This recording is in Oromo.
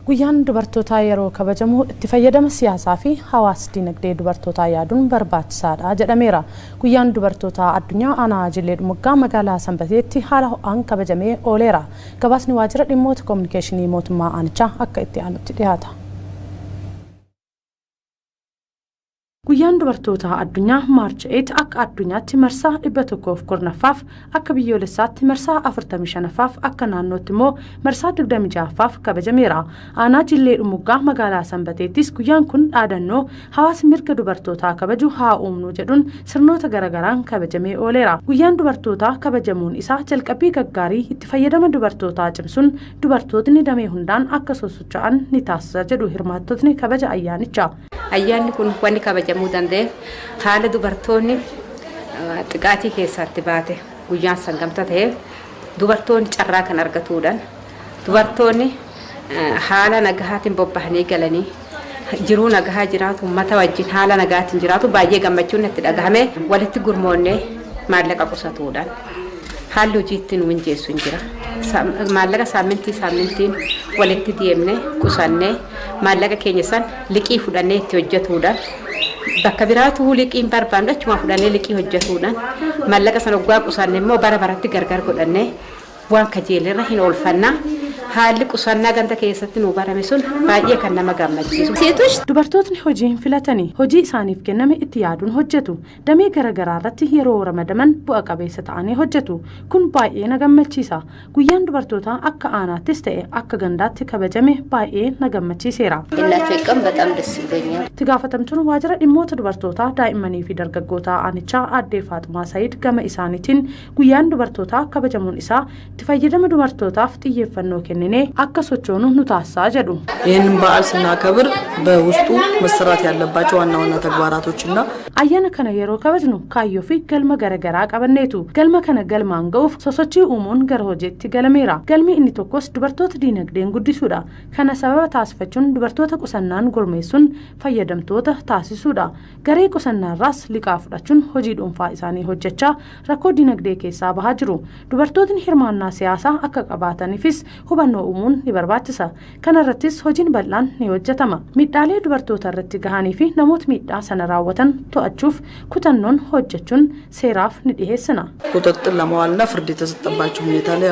Guyyaan dubartootaa yeroo kabajamu itti fayyadama siyaasaa fi hawaas dinagdee dubartootaa yaaduun barbaachisaadha jedhameera. Guyyaan dubartootaa addunyaa aanaa Jiillee Dhumuggaa magaalaa Sanbateetti haala ho'aan kabajamee ooleera. Gabaasni waajjira dhimmoota koominikeeshinii mootummaa aanichaa akka itti aanutti dhiyaata. Guyyaan dubartootaa addunyaa March 8 akka addunyaatti marsaa 110ffaaf, akka biyyoolessaatti marsaa 45ffaaf, akka naannootti immoo marsaa 26ffaaf kabajameera. Aanaa Jillee Dhumuggaa magaalaa Sanbateettis guyyaan kun dhaadannoo "Hawaasa mirga dubartootaa kabaju haa uumnu" jedhuun sirnoota garagaraan kabajamee ooleera. Guyyaan dubartootaa kabajamuun isaa jalqabbii gaggaarii itti fayyadama dubartootaa cimsuun dubartootni damee hundaan akka sosocho'an ni taasisa jedhu hirmaattotni kabaja ayyaanichaa. Ayyaanni kun wanni kabajamuu danda'eef haala dubartoonni xiqaatii keessatti baate guyyaan sangamta ta'eef, dubartoonni carraa kan argatuudhaan, dubartoonni haala nagahaatiin bobbahanii galanii jiruu nagahaa jiraatu, uummata wajjin haala nagahaatiin jiraatu, baay'ee gammachuun itti dhagahame. Walitti gurmoonnee maallaqa qusatuudhaan haalli hojii itti nu minjeessu hin jira. Maallaqa saammintii saammintiin walitti deemnee qusannee, maallaqa keenya san liqii fudhannee itti hojjetuudhaan, bakka biraatu liqii hin barbaannu, achuma fudhannee liqii hojjetuudhaan, maallaqa sana waggaa qusanne immoo bara baratti gargar godhannee waan kajeelirra hin oolfannaa. Haalli qusannaa ganda keessatti nu barame sun baay'ee kan nama gammachiisu. Dubartootni hojii hin filatanii, hojii isaaniif kenname itti yaaduun hojjetu. Damee garaagaraa irratti yeroo ramadaman bu'a qabeessa ta'anii hojjetu. Kun baay'ee na gammachiisa. Guyyaan dubartootaa akka aanaattis ta'e akka gandaatti kabajame baay'ee na gammachiiseera. የእናቶች ቀን በጣም ደስ ብሎኛል። Itti gaafatamtuun waajjira dhimmoota dubartootaa, daa'immanii fi dargaggootaa aanichaa aadde Faaxumaa Sayid gama isaaniitiin, guyyaan dubartootaa kabajamuun isaa itti fayyadama dubartootaaf xiyyeeffannoo kenninee akka sochoonu nu taasisaa jedhu. ይህንን በዓል ስናከብር በውስጡ መሰራት ያለባቸው ዋና ዋና ተግባራቶችና Ayyaana kana yeroo kabajnu kaayyoo fi galma garaagaraa qabanneetu. Galma kana galmaan ga'uuf sosochii uumuun gara hojiitti galameera. Galmi inni tokkos dubartoota diinagdeen guddisuudha. Kana sababa taasifachuun dubartoota qusannaan gurmeessuun fayyadamtoota taasisuudha. Garee qusannaarraas liqaa fudhachuun hojii dhuunfaa isaanii hojjechaa rakkoo diinagdee keessaa bahaa jiru. Dubartootni hirmaannaa siyaasaa akka qabaataniifis hubannoo uumuun ni barbaachisa. Kana irrattis hojiin bal'aan ni hojjetama. Miidhaalee dubartoota irratti gahanii fi namoota miidhaa sana raawwatan to'achuuf kutannoon hojjechuun seeraaf ni dhiheessina. ቁጥጥር ለመዋልና ፍርድ የተሰጠባቸው ሁኔታ ላይ